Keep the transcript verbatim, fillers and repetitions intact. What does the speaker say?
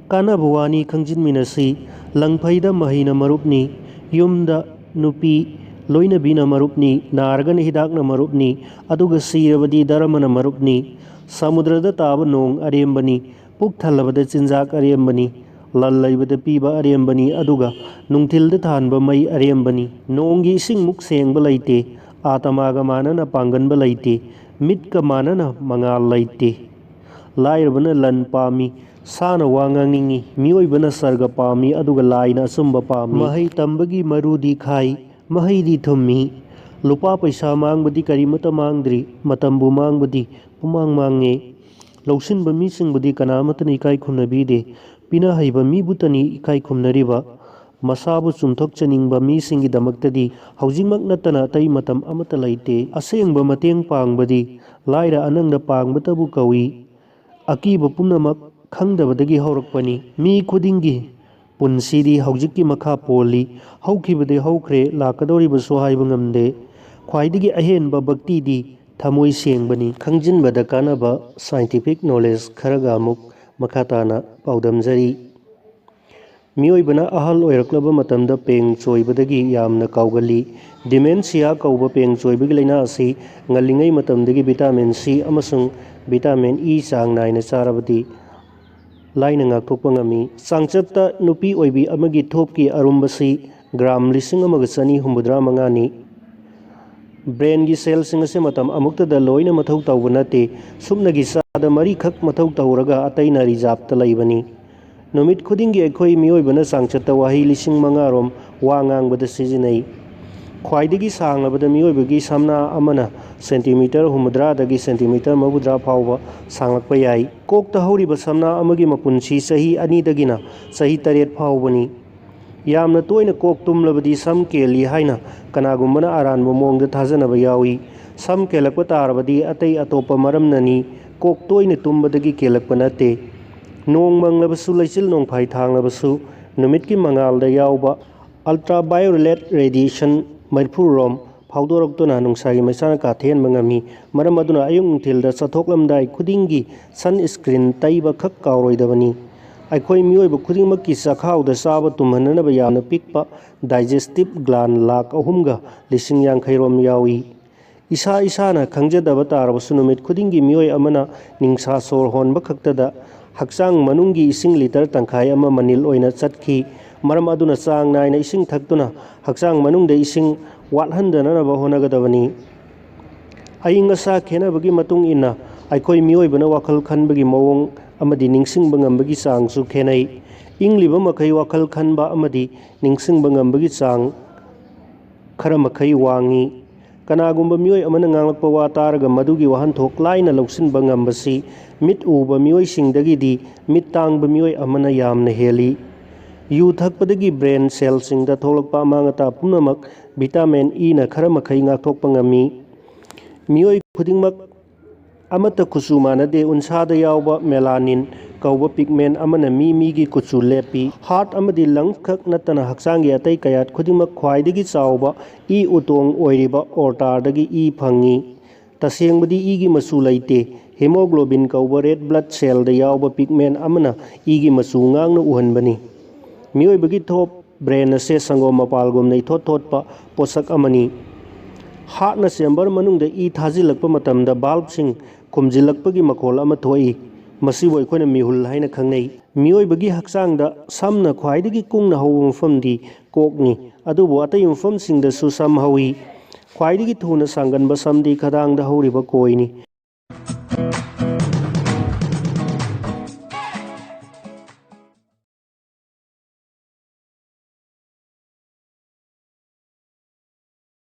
ꯀꯥꯟꯅꯕ ꯋꯥꯅꯤ, ꯈꯪꯖꯤꯟꯃꯤꯟꯅꯁꯤ꯫ ꯂꯪꯐꯩꯗ ꯃꯍꯩꯅ ꯃꯔꯨꯞꯅꯤ, ꯌꯨꯝꯗ ꯅꯨꯄꯤ ꯂꯣꯏꯅꯕꯤꯅ ꯃꯔꯨꯞꯅꯤ, ꯅꯥꯔꯒꯅ ꯍꯤꯗꯥꯛꯅ ꯃꯔꯨꯞꯅꯤ, ꯑꯗꯨꯒ ꯁꯤꯔꯕꯗꯤ ꯙꯔꯃꯅ ꯃꯔꯨꯞꯅꯤ꯫ ꯁꯃꯨꯗ꯭ꯔꯗ ꯇꯥꯕ ꯅꯣꯡ ꯑꯔꯦꯝꯕꯅꯤ, ꯄꯨꯛ ꯊꯜꯂꯕꯗ ꯆꯤꯟꯖꯥꯛ ꯑꯔꯦꯝꯕꯅꯤ, ꯂꯟ ꯂꯩꯕꯗ ꯄꯤꯕ ꯑꯔꯦꯝꯕꯅꯤ, ꯑꯗꯨꯒ ꯅꯨꯡꯊꯤꯜꯗ ꯊꯥꯟꯕ ꯃꯩ ꯑꯔꯦꯝꯕꯅꯤ꯫ ꯅꯣꯡꯒꯤ ꯏꯁꯤꯡꯃꯨꯛ ꯁꯦꯡꯕ ꯂꯩꯇꯦ, ꯑꯥꯇꯃꯥꯒ ꯃꯥꯟꯅꯅ ꯄꯥꯡꯒꯟꯕ ꯂꯩꯇꯦ, ꯃꯤꯠꯀ ꯃꯥꯟꯅꯅ ꯃꯉꯥꯜ ꯂꯩꯇꯦ꯫ ꯂꯥꯏꯔꯕꯅ ꯂꯟ ꯄꯥꯝꯃꯤ, ꯁꯥꯅ ꯋꯥ ꯉꯥꯡꯅꯤꯡꯉꯤ, ꯃꯤꯑꯣꯏꯕꯅ ꯁꯔꯒ ꯄꯥꯝꯃꯤ, ꯑꯗꯨꯒ ꯂꯥꯏꯅ ꯑꯆꯨꯝꯕ ꯄꯥꯝꯃꯤ꯫ ꯃꯍꯩ ꯇꯝꯕꯒꯤ ꯃꯔꯨꯗꯤ ꯈꯥꯏ, ꯃꯍꯩꯗꯤ ꯊꯨꯝꯃꯤ꯫ ꯂꯨꯄꯥ ꯄꯩꯁꯥ ꯃꯥꯡꯕꯗꯤ ꯀꯔꯤꯃꯠꯇ ꯃꯥꯡꯗ꯭ꯔꯤ, ꯃꯇꯝꯕꯨ ꯃꯥꯡꯕꯗꯤ ꯄꯨꯃꯥꯡ ꯃꯥꯡꯉꯦ꯫ ꯂꯧꯁꯤꯟꯕ ꯃꯤꯁꯤꯡꯕꯨꯗꯤ ꯀꯅꯥꯃꯠꯇꯅ ꯏꯀꯥꯏ ꯈꯨꯝꯅꯕꯤꯗꯦ, ꯄꯤꯅ ꯍꯩꯕ ꯃꯤꯕꯨꯇꯅꯤ ꯏꯀꯥꯏ ꯈꯨꯝꯅꯔꯤꯕ꯫ ꯃꯁꯥꯕꯨ ꯆꯨꯝꯊꯣꯛꯆꯅꯤꯡꯕ ꯃꯤꯁꯤꯡꯒꯤꯗꯃꯛꯇꯗꯤ ꯍꯧꯖꯤꯛꯃꯛ ꯅꯠꯇꯅ ꯑꯇꯩ ꯃꯇꯝ ꯑꯃꯠꯇ ꯂꯩꯇꯦ꯫ ꯑꯁꯦꯡꯕ ꯃꯇꯦꯡ ꯄꯥꯡꯕꯗꯤ ꯂꯥꯏꯔ ꯑꯅꯪꯗ ꯄꯥꯡꯕꯇꯕꯨ ꯀꯧꯏ꯫ ꯑꯀꯤꯕ ꯄꯨꯝꯅꯃꯛ ꯈꯪꯗꯕꯗꯒꯤ ꯍꯧꯔꯛꯄꯅꯤ꯫ ꯃꯤ ꯈꯨꯗꯤꯡꯒꯤ ꯄꯨꯟꯁꯤꯗꯤ ꯍꯧꯖꯤꯛꯀꯤ ꯃꯈꯥ ꯄꯣꯜꯂꯤ꯫ ꯍꯧꯈꯤꯕꯗꯤ ꯍꯧꯈ꯭ꯔꯦ, ꯂꯥꯛꯀꯗꯧꯔꯤꯕꯁꯨ ꯍꯥꯏꯕ ꯉꯝꯗꯦ꯫ ꯈ꯭ꯋꯥꯏꯗꯒꯤ ꯑꯍꯦꯟꯕ ꯚꯛꯇꯤꯗꯤ ꯊꯃꯣꯏ ꯁꯦꯡꯕꯅꯤ꯫ ꯈꯪꯖꯤꯟꯕꯗ ꯀꯥꯟꯅꯕ scientific knowledge ꯈꯔꯒ ꯑꯃꯨꯛ ꯃꯈꯥ ꯇꯥꯅ ꯄꯥꯎꯗꯝꯖꯔꯤ꯫ ꯃꯤꯑꯣꯏꯕꯅ ꯑꯍꯜ ꯑꯣꯏꯔꯛꯂꯕ ꯃꯇꯝꯗ ꯄꯦꯡ ꯆꯣꯏꯕꯗꯒꯤ ꯌꯥꯝꯅ ꯀꯥꯎꯒꯜꯂꯤ꯫ Dementia ꯀꯧꯕ ꯄꯦꯡ ꯆꯣꯏꯕꯒꯤ ꯂꯥꯏꯅꯥ ꯑꯁꯤ ꯉꯜꯂꯤꯉꯩ ꯃꯇꯝꯗꯒꯤ vitamin C ꯑꯃꯁꯨꯡ vitamin E ꯆꯥꯡ ꯅꯥꯏꯅ ꯆꯥꯔꯕꯗꯤ ꯂꯥꯏꯅ ꯉꯥꯛꯊꯣꯛꯄ ꯉꯝꯃꯤ꯫ ꯆꯥꯡꯆꯠꯇ ꯅꯨꯄꯤ ꯑꯣꯏꯕꯤ ꯑꯃꯒꯤ ꯊꯣꯞꯀꯤ ꯑꯔꯨꯝꯕꯁꯤ gram ꯂꯤꯁꯤꯡ ꯑꯃꯒ ꯆꯅꯤ ꯍꯨꯝꯐꯨꯇꯔꯥ ꯃꯉꯥꯅꯤ꯫ Brainꯒꯤ cellꯁꯤꯡ ꯑꯁꯤ ꯃꯇꯝ ꯑꯃꯨꯛꯇꯗ ꯂꯣꯏꯅ ꯃꯊꯧ ꯇꯧꯕ ꯅꯠꯇꯦ꯫ ꯁꯨꯞꯅꯒꯤ ꯆꯥꯗ ꯃꯔꯤꯈꯛ ꯃꯊꯧ ꯇꯧꯔꯒ ꯑꯇꯩꯅ reserveꯇ ꯂꯩꯕꯅꯤ꯫ ꯅꯨꯃꯤꯠ ꯈꯨꯗꯤꯡꯒꯤ ꯑꯩꯈꯣꯏ ꯃꯤꯑꯣꯏꯕꯅ ꯆꯥꯡꯆꯠꯇ ꯋꯥꯍꯩ ꯂꯤꯁꯤꯡ ꯃꯉꯥꯔꯣꯝ ꯋꯥ ꯉꯥꯡꯕꯗ ꯁꯤꯖꯤꯟꯅꯩ꯫ ꯈ꯭ꯋꯥꯏꯗꯒꯤ ꯁꯥꯡꯂꯕꯗ ꯃꯤꯑꯣꯏꯕꯒꯤ ꯁꯝꯅꯥ ꯑꯃꯅ centimeter ꯍꯨꯝꯐꯨꯇꯔꯥꯗꯒꯤ centimeter ꯃꯧꯗ꯭ꯔꯥ ꯐꯥꯎꯕ ꯁꯥꯡꯂꯛꯄ ꯌꯥꯏ꯫ ꯀꯣꯛꯇ ꯍꯧꯔꯤꯕ ꯁꯝꯅꯥ ꯑꯃꯒꯤ ꯃꯄꯨꯟꯁꯤ ꯆꯍꯤ ꯑꯅꯤꯗꯒꯤꯅ ꯆꯍꯤ ꯇꯔꯦꯠ ꯐꯥꯎꯕꯅꯤ꯫ ꯌꯥꯝꯅ ꯇꯣꯏꯅ ꯀꯣꯛ ꯇꯨꯝꯂꯕꯗꯤ ꯁꯝ ꯀꯦꯜꯂꯤ ꯍꯥꯏꯅ ꯀꯅꯥꯒꯨꯝꯕꯅ ꯑꯔꯥꯟꯕ ꯃꯑꯣꯡꯗ ꯊꯥꯖꯅꯕ ꯌꯥꯎꯏ꯫ ꯁꯝ ꯀꯦꯜꯂꯛꯄ ꯇꯥꯔꯕꯗꯤ ꯑꯇꯩ ꯑꯇꯣꯞꯄ ꯃꯔꯝꯅꯅꯤ, ꯀꯣꯛ ꯇꯣꯏꯅ ꯇꯨꯝꯕꯗꯒꯤ ꯀꯦꯜꯂꯛꯄ ꯅꯠꯇꯦ꯫ ꯅꯣꯡ ꯃꯪꯂꯕꯁꯨ, ꯂꯩꯆꯤꯜ ꯅꯣꯡꯐꯥꯏ ꯊꯥꯡꯂꯕꯁꯨ, ꯅꯨꯃꯤꯠꯀꯤ ꯃꯉꯥꯜꯗ ꯌꯥꯎꯕ ultraviolet radiation ꯃꯔꯤꯐꯨꯔꯣꯝ ꯐꯥꯎꯗꯣꯔꯛꯇꯨꯅ ꯅꯨꯡꯁꯥꯒꯤ ꯃꯩꯁꯥꯅ ꯀꯥꯊꯦꯟꯕ ꯉꯝꯃꯤ꯫ ꯃꯔꯝ ꯑꯗꯨꯅ ꯑꯌꯨꯛ ꯅꯨꯡꯊꯤꯜꯗ ꯆꯠꯊꯣꯛꯂꯝꯗꯥꯏ ꯈꯨꯗꯤꯡꯒꯤ sunscreen ꯇꯩꯕ ꯈꯛ ꯀꯥꯎꯔꯣꯏꯗꯕꯅꯤ꯫ ꯑꯩꯈꯣꯏ ꯃꯤꯑꯣꯏꯕ ꯈꯨꯗꯤꯡꯃꯛꯀꯤ ꯆꯥꯛꯈꯥꯎꯗ ꯆꯥꯕ ꯇꯨꯝꯍꯟꯅꯅꯕ ꯌꯥꯝꯅ ꯄꯤꯛꯄ digestive gland ꯂꯥꯈ ꯑꯍꯨꯝꯒ ꯂꯤꯁꯤꯡ ꯌꯥꯡꯈꯩ ꯔꯣꯝ ꯌꯥꯎꯏ꯫ ꯏꯁꯥ ꯏꯁꯥꯅ ꯈꯪꯖꯗꯕ ꯇꯥꯔꯕꯁꯨ, ꯅꯨꯃꯤꯠ ꯈꯨꯗꯤꯡꯒꯤ ꯃꯤꯑꯣꯏ ꯑꯃꯅ ꯅꯤꯡꯁꯥ ꯁꯣꯔ ꯍꯣꯟꯕ ꯈꯛꯇꯗ ꯍꯛꯆꯥꯡ ꯃꯅꯨꯡꯒꯤ ꯏꯁꯤꯡ ꯂꯤꯇꯔ ꯇꯪꯈꯥꯏ ꯑꯃ ꯃꯅꯤꯜ ꯑꯣꯏꯅ ꯆꯠꯈꯤ꯫ ꯃꯔꯝ ꯑꯗꯨꯅ ꯆꯥꯡ ꯅꯥꯏꯅ ꯏꯁꯤꯡ ꯊꯛꯇꯨꯅ ꯍꯛꯆꯥꯡ ꯃꯅꯨꯡꯗ ꯏꯁꯤꯡ ꯋꯥꯠꯍꯟꯗꯅꯅꯕ ꯍꯣꯠꯅꯒꯗꯕꯅꯤ꯫ ꯑꯏꯪ ꯑꯁꯥ ꯈꯦꯠꯅꯕꯒꯤ ꯃꯇꯨꯡ ꯏꯟꯅ ꯑꯩꯈꯣꯏ ꯃꯤꯑꯣꯏꯕꯅ ꯋꯥꯈꯜ ꯈꯟꯕꯒꯤ ꯃꯑꯣꯡ ꯑꯃꯗꯤ ꯅꯤꯡꯁꯤꯡꯕ ꯉꯝꯕꯒꯤ ꯆꯥꯡꯁꯨ ꯈꯦꯠꯅꯩ꯫ ꯏꯪꯂꯤꯕ ꯃꯈꯩ ꯋꯥꯈꯜ ꯈꯟꯕ ꯑꯃꯗꯤ ꯅꯤꯡꯁꯤꯡꯕ ꯉꯝꯕꯒꯤ ꯆꯥꯡ ꯈꯔ ꯃꯈꯩ ꯋꯥꯡꯏ꯫ ꯀꯅꯥꯒꯨꯝꯕ ꯃꯤꯑꯣꯏ ꯑꯃꯅ ꯉꯥꯡꯂꯛꯄ ꯋꯥ ꯇꯥꯔꯒ ꯃꯗꯨꯒꯤ ꯋꯥꯍꯟꯊꯣꯛ ꯂꯥꯏꯅ ꯂꯧꯁꯤꯟꯕ ꯉꯝꯕꯁꯤ ꯃꯤꯠ ꯎꯕ ꯃꯤꯑꯣꯏꯁꯤꯡꯗꯒꯤꯗꯤ ꯃꯤꯠ ꯇꯥꯡꯕ ꯃꯤꯑꯣꯏ ꯑꯃꯅ ꯌꯥꯝꯅ ꯍꯦꯜꯂꯤ꯫ ꯌꯨ ꯊꯛꯄꯗꯒꯤ brain cell ꯁꯤꯡꯗ ꯊꯣꯛꯂꯛꯄ ꯑꯃꯥꯡ ꯑꯇꯥ ꯄꯨꯝꯅꯃꯛ vitamin E ꯅ ꯈꯔ ꯃꯈꯩ ꯉꯥꯛꯊꯣꯛꯄ ꯉꯝꯃꯤ꯫ ꯃꯤꯑꯣꯏ ꯈꯨꯗꯤꯡꯃꯛ ꯑꯃꯠꯇ ꯀꯨꯆꯨ ꯃꯥꯟꯅꯗꯦ꯫ ꯎꯟꯁꯥꯗ ꯌꯥꯎꯕ melanin ꯀꯧꯕ pigment ꯑꯃꯅ ꯃꯤ ꯃꯤꯒꯤ ꯀꯨꯆꯨ ꯂꯦꯞꯄꯤ꯫ Heart ꯑꯃꯗꯤ lungs ꯈꯛ ꯅꯠꯇꯅ ꯍꯛꯆꯥꯡꯒꯤ ꯑꯇꯩ ꯀꯌꯥꯠ ꯈꯨꯗꯤꯡꯃꯛ ꯈ꯭ꯋꯥꯏꯗꯒꯤ ꯆꯥꯎꯕ ꯏ ꯎꯇꯣꯡ ꯑꯣꯏꯔꯤꯕ aorta ꯗꯒꯤ ꯏ ꯐꯪꯏ꯫ ꯇꯁꯦꯡꯕꯗꯤ ꯏꯒꯤ ꯃꯆꯨ ꯂꯩꯇꯦ꯫ Hemoglobin ꯀꯧꯕ red blood cell ꯗ ꯌꯥꯎꯕ pigment ꯑꯃꯅ ꯏꯒꯤ ꯃꯆꯨ ꯉꯥꯡꯅ ꯎꯍꯟꯕꯅꯤ꯫ ꯃꯤꯑꯣꯏꯕꯒꯤ top brain ꯑꯁꯦ ꯁꯪꯒꯣꯝ ꯃꯄꯥꯜꯒꯨꯝꯅ ꯏꯊꯣꯠ ꯊꯣꯠꯄ ꯄꯣꯠꯁꯛ ꯑꯃꯅꯤ꯫ Heart ꯅ chamber ꯃꯅꯨꯡꯗ ꯏ ꯊꯥꯖꯤꯜꯂꯛꯄ ꯃꯇꯝꯗ valve ꯁꯤꯡ ꯈꯨꯝꯖꯤꯜꯂꯛꯄꯒꯤ ꯃꯈꯣꯜ ꯑꯃ ꯊꯣꯛꯏ꯫ ꯃꯁꯤꯕꯨ ꯑꯩꯈꯣꯏꯅ ꯃꯤꯍꯨꯜ ꯍꯥꯏꯅ ꯈꯪꯅꯩ꯫ ꯃꯤꯑꯣꯏꯕꯒꯤ ꯍꯛꯆꯥꯡꯗ ꯁꯝꯅ ꯈ꯭ꯋꯥꯏꯗꯒꯤ ꯀꯨꯡꯅ ꯍꯧꯕ ꯃꯐꯝꯗꯤ ꯀꯣꯛꯅꯤ, ꯑꯗꯨꯕꯨ ꯑꯇꯩ ꯃꯐꯝꯁꯤꯡꯗꯁꯨ ꯁꯝ ꯍꯧꯏ꯫ ꯈ꯭ꯋꯥꯏꯗꯒꯤ ꯊꯨꯅ ꯁꯥꯡꯒꯟꯕ ꯁꯝꯗꯤ ꯈꯗꯥꯡꯗ ꯍꯧꯔꯤꯕ ꯀꯣꯏꯅꯤ꯫